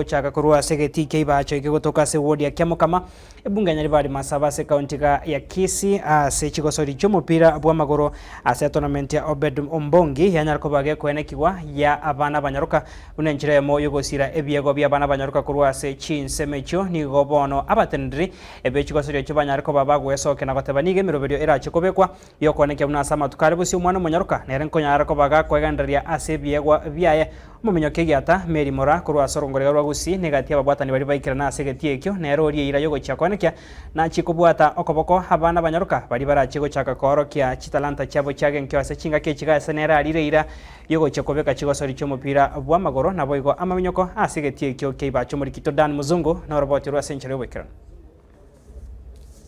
Gochaka korwa ase egetii kia Ibacho ekegotoka ase ewodi ya Kiamokama, ebunge ya Nyaribari Masaba ase ekaunti iga ya Kisii ase chigosori chi'omopira bw'amagoro ase etournament ya Obed Ombongi yanyara koba gekoenekigwa ya abana abanyaroka buna enchera eyemo yogosira ebiegwa bia abana abanyaroka korwa ase chinsemo echio nigo bono abateneneri be chigosori echio banyare koba bagwesokia na goteba nigo emeroberio erache kobekwa Yokoenekia buna ase amatuko are bosio omwana omonyaroka nere nkonyara koba gakoegendereria ase ebiegwa biaye. Omominyoki egiata, Mary Moraa, korwa ase orongoriga rwa Gusii, negati y'ababwatani baria baikerana ase egetii ekio, nere oria eira y'ogochia koenekia nachie kobwata okoboko abana abanyaroka baria barachie gochaka koorokia chitalanta chiabo chiagenkio ase chingaki echi gase nere arire eira y'ogochia kobeka chigosori chi'omopira bw'amagoro naboigo amaminyoko ase egetii ekio kia Ibacho Omorikito Dan Muzungu noroboti orwo ase enchera y'oboikeranu.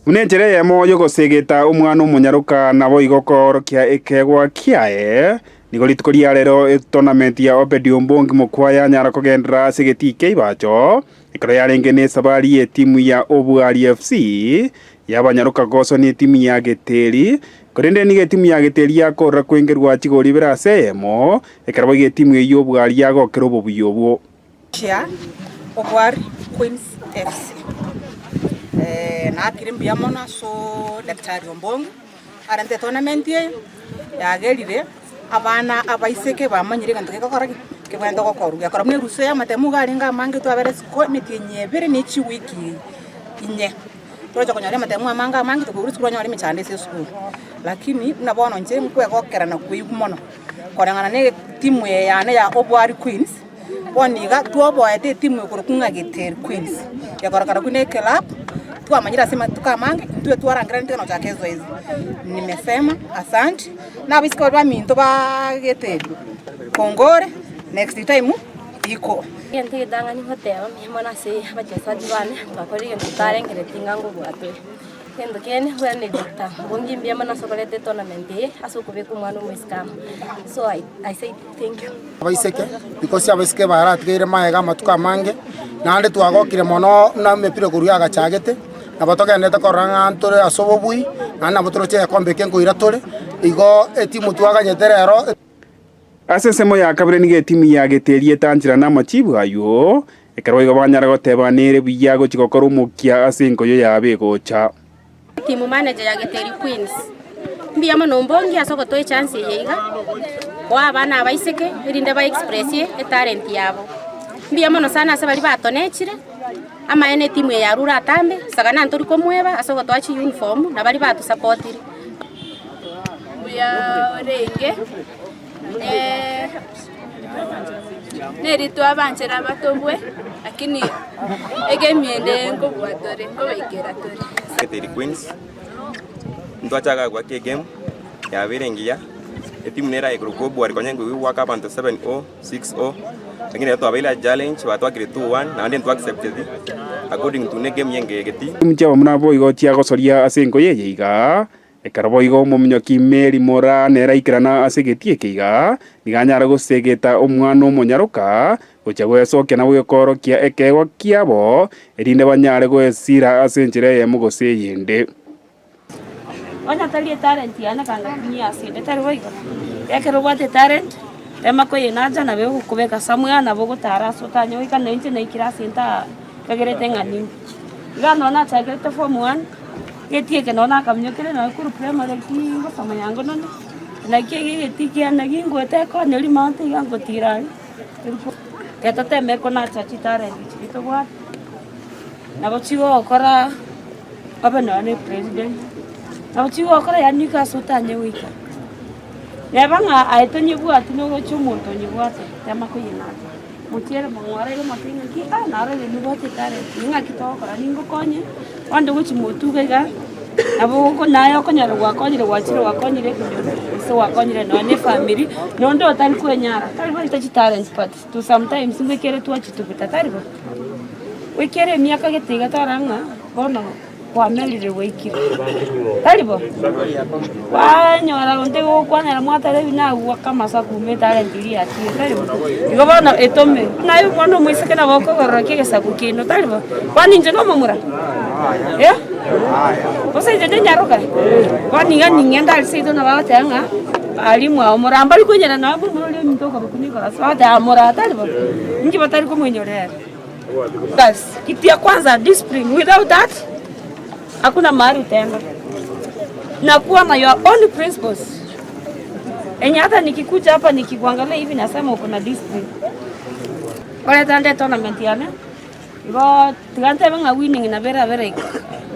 Buna enchera eyemo y'ogosegeta omwana omonyaroka naboigo koorokia ekeegwa kiaye, nigo rituko ria rero etournament ya Obedi Ombongi Mokwa yanyara kogenderera ase egetii kia Ibacho, ekero yarenge nesabari y'etimu ya Obwari FC y'abanyaroka goswa netimu ya Geteri, korende nigo etimu ya Geteri yakorora kwengerwa chigori ibere ase eyemo, ekero boigo etimu eyio y'Obwari yagokera obobuya obwo. Chia Obwari Queens FC. Naakire mbuya mono asoo Daktari Ombongi arente etournament eye yagerire abana abaiseke bamanyire egento kegokora ki? Kebwenerete gokorwa. Gekora buna erusa ya amatemu iga arenge amange twabere isiko emetienyi ebere ne chiwiki inye. Toroche konyora amatemu amange amange tokoigwa esukuru onyore emechando ase esukuru. Lakini buna bono inche nkwegokera na koigwa mono koreng'ana na etimu eye yane ya Obwari Queens. Bono iga twoboete etimu ekorokwa ng'a Geteri Queens, ekorokana buna eclub, twamanyire ase amatuko amange, intwe twarangeranete ng'a nochake ezoezi. Nimesema asanti, na abaiseke baria baminto ba Geteri, kongore, next time iko. Egento egetang'ani ngoteba mbuya mono ase abachesaji bane, twakorire egento totarengereretie ng'a ngobua tore. Egento kende mbwene Doctor Mbongi mbuya mono ase okoreta etournament eye ase okobeka omwana omoiseke amo, so I I say thank you. Abaiseke, because abaiseke baratigaire magega amatuko amange, naende twagokire mono buna emepira korwa yagachagete, nabo togenderete korora ng'a ntore ase obobui, naende nabo toroche egekombe eke nkoira tore, igo etimu twaganyete rero. Ase ensemo ya kabere nigo etimu ya Geteri etanchera namachibu ayio, ekero boigo banyara goteba nere buya gochia gokora omokia ase enkoyo yabo egocha. Team manager ya Geteri Queens, mbuya mono Ombongi ase ogotoa echance eye iga, koa abana abaiseke erinde ba expressie etalent yabo. Mbuya mono sana ase baria batonechire, amaene etimu eye yarure atambe, sagana ntori komweba ase ogotoa chiuniform na baria batosapotire. Mbuya orenge, neri twabanchera abatobwe, lakini egame ende nkobua tore, nkobaikera tore. Geteri Queens, ntwachaka goaka egame, yabeire engiya, etimu nere aye korokwa Obwari konya goaka abanto 7-0, 6-0, lakini rero twabeire a challenge batwakire 2-1 naende ntwa accepteti according to ne egame ya egetii. Chitimu chi'abamura boigo chiagosoria ase enkoyo eye iga, Ekero boigo omominyoki Meri Moraa nere aikerana ase egetii eke iga, nigo anyare gosegeta omwana omonyaroka gochia gwesokia na gokeorokia ekeegwa kiabo, erinde banyare goesira ase enchera eyemo gose eyende. Onye tari etalent yane kanga tinyia ase ende tari boigo? Ekero obwate etalent, tema koyenacha nabo egokobeka somewhere nabo ogotara ase otanye goika na inche naikire ase ntaa nkagerete ng'a ninde. Iga nonye nachakerete form one. Getii eke nonye nakaminyokeire nonye korwa primary ki ngosoma nyango nonye, naki eke egetii kiane gingoeta ekona eria maate iga ngotira aria, ekero toteme konacha chitalent chiria tobwate, nabo chigokora obe nonye na epresident, nabo chigokora yaani ike ase otanye goika. Neba ng'a aye tonyebwati noroche omonto onyebwate, tema koyenacha. Mochiere mong'ora igo motebie ng'aki, ah narorire nibwate etalent, ning'aki togokora ningokonye, onde gochia motuga iga, nabo oko naye okonyora gwakonyire gwachire gwakonyire ekenyoro gose gwakonyire nonya na efamiri, na onde otari kwenyara, tari baita chitalent but to sometimes ngoikere twachituguta tari bo? Goikera emiaka gete iga torora ng'a bono. Kwamerire gwaikire, tari bo? Kwanyora onde gokwanera mwatara ebi nagwaka amasaku omanyete talent eria yachire, tari bo? Igo bono etome, buna aye omwana omoiseke nabo okogororokia egesaku kiaino, tari bo? Kwani inche na omomura? Eh? Gose inche nenyaroka? Bono iga ning'ende aria seito nabo agoteba ng'a aria mwao moraa mbari kwenyera nonye momura oria ominto okorokwa Nicholas, bagoteba moraa, tari bo? Inki batari komoinyora ere? Kitu ya kwanza discipline, without that hakuna mahali utaenda, na kuwa na your own principles enye hata nikikuja hapa nikikuangalia hivi nasema uko na discipline. Ore tournament yane igo tiga ntebe ng'a winning nabere abere like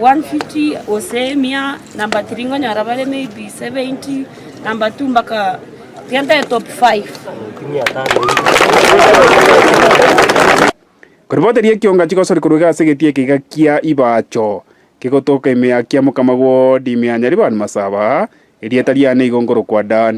150 gose mia, number 3 ngonyora bare maybe 70, number 2 mpaka tiga ntebe top 5. Koriboteria ekionga chigosori korwa iga ase egetii eke iga kia Ibacho, kegotoka ime ya Kiamokama ward ime ya Nyaribani Masaba, erieta riane igo nkorokwa Dan.